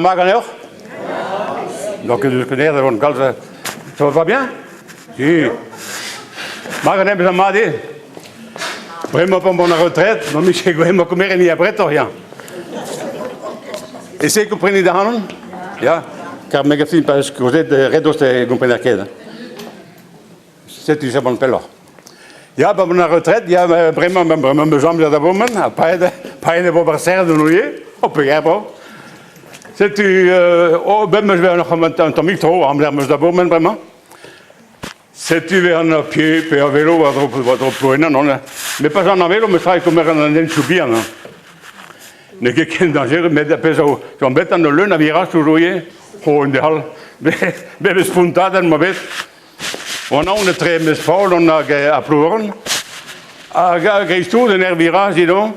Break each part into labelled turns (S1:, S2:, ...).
S1: Ma ganeoc'h? Donc eus ket da vont kalz. Ça va bien? Si. Ma ganeoc'h bezañ mat eo. Bremañ pa bon ar retraite, ma miche bremañ komeret ni abretoc'h ya. Ese komprenit ac'hanon? Ya. Kar me gafin pa eus kozet ret dost e gomprener ket. Setu se bon pelloc'h. Ya, pa bon ar retraite, ya, bremañ bremañ meus amzer da bourmen, ha paeet paeet e vo bar serret on ivez, oh peger bo. Setu, oh, ben meus bet un tammig tro, amzer meus da bourmen bremañ. Setu ve an pied pe a velo war-dro war-dro Plouenan, non. Mais pas an velo, me tra e komer an henchoù bihan. Hein. N'eo ket ken dañjerus, met ar pezh zo bet an leun a viraj toujours ivez. Oh, un all. Bep spontadenn ma bet. Oan aon etre Mespaol hag ar Plouvorn. Hag a-greiz-tout en er viraj, dis donc,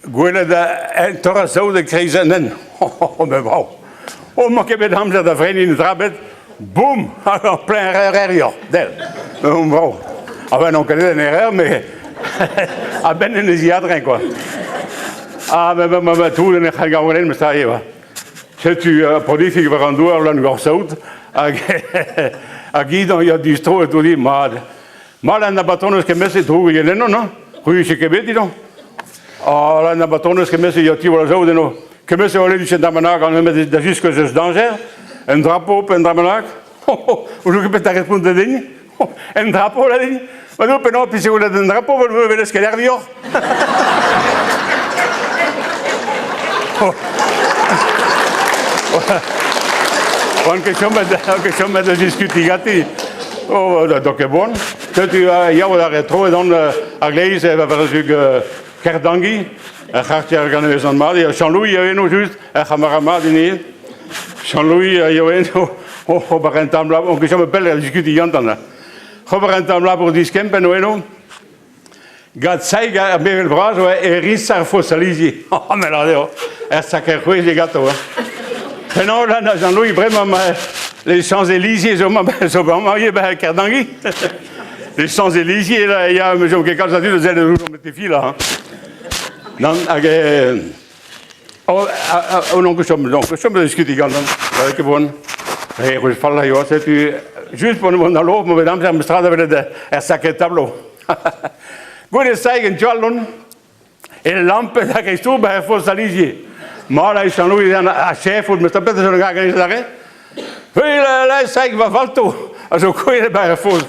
S1: gwelet un torr saout e-kreiz an hent. Oh, mais brav. Oh, 'mañ ket bet amzer da freniñ un dra bet. Boum! Hag ur plein erreur, del. Oh, brav. Ah ben, n'on ket en erreur, mais a-benn en e ziadreñ, quoi. Ah, ben, ben, ben, tout en e c'hall gaouenn, mais ça y est, va. Setu prodific war an douar lan gorsaout hag hag idañ ya distro e tout mat. Mat an abatonez kemese droug yen eno, non? C'hwi ket bet didañ? Ah, lan abatonez kemese ya ti war saout eno. Kemese o lenn dra bennak an nemet da ziskouez eus dañjer, un drapo pe un dra bennak. Ouzon ket petra respont da din. Un drapo la din. Ma no penaos pise gwelet un drapo, vel velez ket ervioc'h. Oan ket chomet, oan ket chomet da diskutiñ ganti. Oh, da ket bon. Setu yaou da re troet on a-gleiz e war-zu Kerdangi, er c'hartier gant e vezan mat, eo Jean-Louis a eno just, er c'hamara mat ini. Jean-Louis a eo eno, oh, ober un tamm labour, on ket chomet pell da diskutiñ gantañ. Ober un tamm labour diskempenn o eno. Gant saig ar mevel bras oa e ris ar fosalizi. Oh, me la eo, er saker c'hwezek ganto. Penaos là, Jean-Louis, bremañ, ma, les Champs-Élysées zo ma zo amañ ivez ba Kerdangi. Les Champs-Élysées, là, ya, me zo ket kalz a dud a sell ouzh an tefi là. Hein. Nann, hag oh, oh, non, ket chom, non, ket chom da diskutiñ gantan. Ket bon. Re ruz fall a yoa, setu just p'on mont da lov, ma bet amzer am strad da welet er sacré tableau. Goude saig en tual e lampet hag e stourm er foz Alizier. Mat a Jean-Louis a chef out, meus tapet zo gar ganez arre. Hei la la saig va falto a zo kouezhet ba er foz.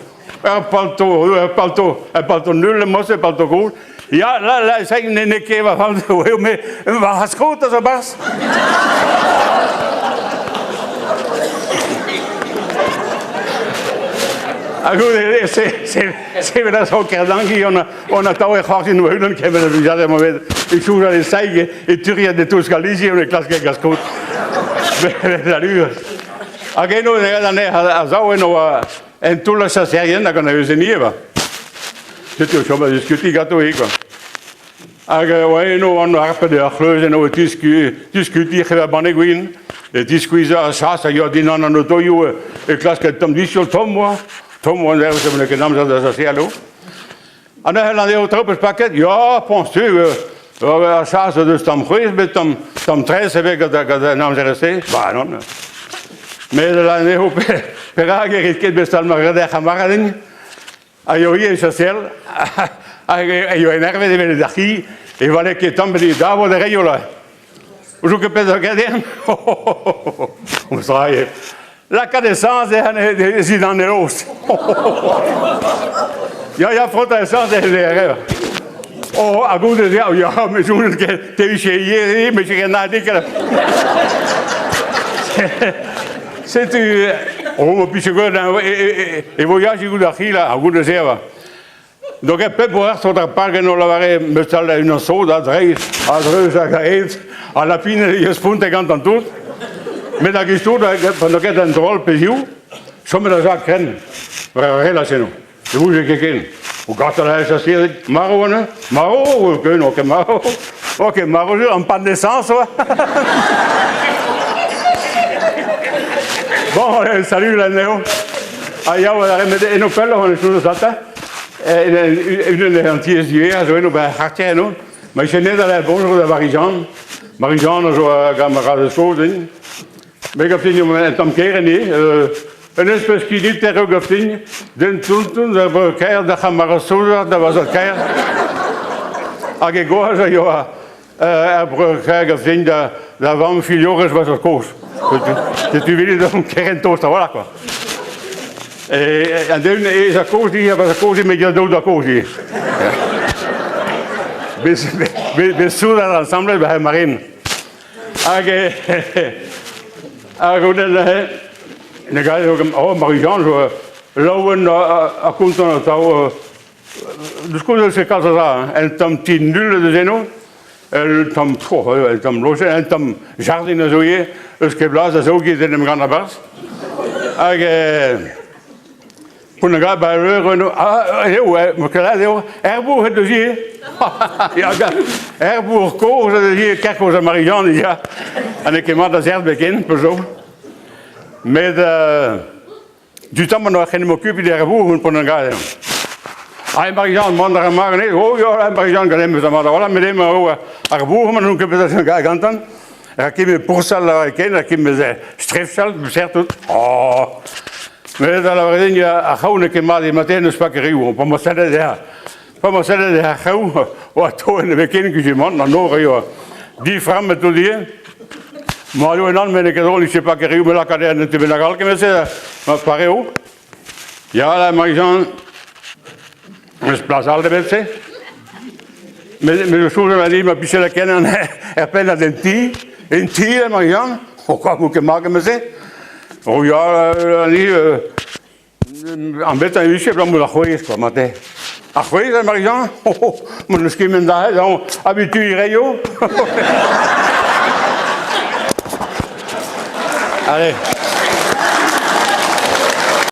S1: Ur palto, ur palto, ur palto nul mosse, palto kozh. Ya, la la saig ne ne ket va falto, eo me va c'haskot a zo barzh. Hag goude se se se vel a zo Kerdangi on on atav e c'hoarzhin wa-unan kement a blijadur ma vez e soñjal e saig e turiad e touesk al lizher e klask gaskot. Allure. Hag eno a sav eno en toull ar chaserien hag an aezhennier va. Setu o chom a diskutiñ ganto ivez quoi. Hag oa eno an harpet ar c'hleuz eno e diskutiñ c'heva banne gwin e tiskuizhañ ar chas a yoa dindan an otoioù e klask un tamm disio tomm oa. Tomm oa neuze n'eo ket amzer da chaseal eo. Ha neuze lan eo traoù peus paket? Ya, penses-tu, ar chas o deus tamm c'hwezh, bet tamm, tamm tres ebet gant, gant an amzer-se? Ba non. Met lan eo perak e rit ket bet mar ar c'hamaradin? A eo ivez chaseal, hag e eo enervet evel ar c'hi, e vale ket tamm bet davo da reiñ la. Ouzon ket pezh a gader. On sera Lakaat esañs e zindan e lost. Ya, ya, frota esañs e rev. Oh, ha goude se, ya, me soñj ket, te vije ivez, me ket na ket. Setu, oh, ma pije gwell, e voiaj goude ar c'hila, ha goude se, va. Donc pep werz ar park en o lavare meus all unan sod a-dreist, a-dreuz hag a-hed, ha lapin e sponte gantañ tout. Met hag e sod, pa n'o ket an drol pezhioù, chomet a za krenn, war ar relas eno. Ne vouge ket ken. O gatal a chaseet, marv on, marv, ken, ok, marv, ok, marv, en panne d'essence, oa. Bon, salut l'anezho. Ha ya, met eno pelloc'h on e zata. Unan an tiez diwezhañ zo eno ba c'hartier eno. Ma eus net a bonjour da Marijan. Marie-Jeanne a zo gant ma razhez kozh din. Me gav din eo un tamm ker enni. Un espes kiniter eo gav din. Den tonton da breur-kaer da c'hamarad da va zad-kaer. Hag e gwaz a yoa ar breur-kaer gav din da, da vamm filhorez va zad-kozh. Setu velet an kerent tost a-walc'h quoi. An den ez a kozh di, va zad-kozh di, me ya daou da kozh di. Bez soudard ensemble, ba marine. Hag hag goude neuze, ne gare oh Marie-Jean zo laouen ha kontant atav. Deus kozh eus kalz a dra, un tamm ti nul deus eno, un tamm un tamm lojenn, un tamm jardin a zo ivez, eus ket blaz a zo ket en em gann a-barzh. Hag Poent a ba eur eno, ah eo, ma ket eo, Erbourg he deus ivez. Ya, Erbourg kozh he deus ivez, kerkoz ha Marie-Jeanne, ya. Ha n'eo ket mat da zerr beken, peus zo. Met du tamm an oc'h en em okupiñ d'Erbourg on pont an gaer. Ah, Marie-Jeanne, mont a ra mar anezho, oh ya, Marie-Jeanne ganeomp eus ar mat met emañ oh, ar bourg ma n'on ket bet gantan. Ra ket me poursal a ken, ra ket me strefsal, certes. Oh. Met da lavaret din ar c'haou n'eo ket mat e matin n'eus pas ket riv. Pa ma sellet eo pa ma sellet ar c'haou oa to ne vez ken kuzumant an nor eo diframmet tout ivez. Ma eo en an, met n'eo ket drol, ne sais pas ket riv me lakaat en te bennak all kement-se ma pareo. Ya, la Marie-Jeanne, eus plas all evel-se. Met me zo soñjal a ma pije lakaet an er pennad en ti, en ti, la Marie-Jeanne, o kwa vo ket mat kement-se. O ya, ni, an betañ e vije abalamour d'ar c'hwezh, quoi, mat-eo. Ar c'hwezh, la Marie-Jeanne, oh, oh, ma n'eus ket men da habitu reio. Allez.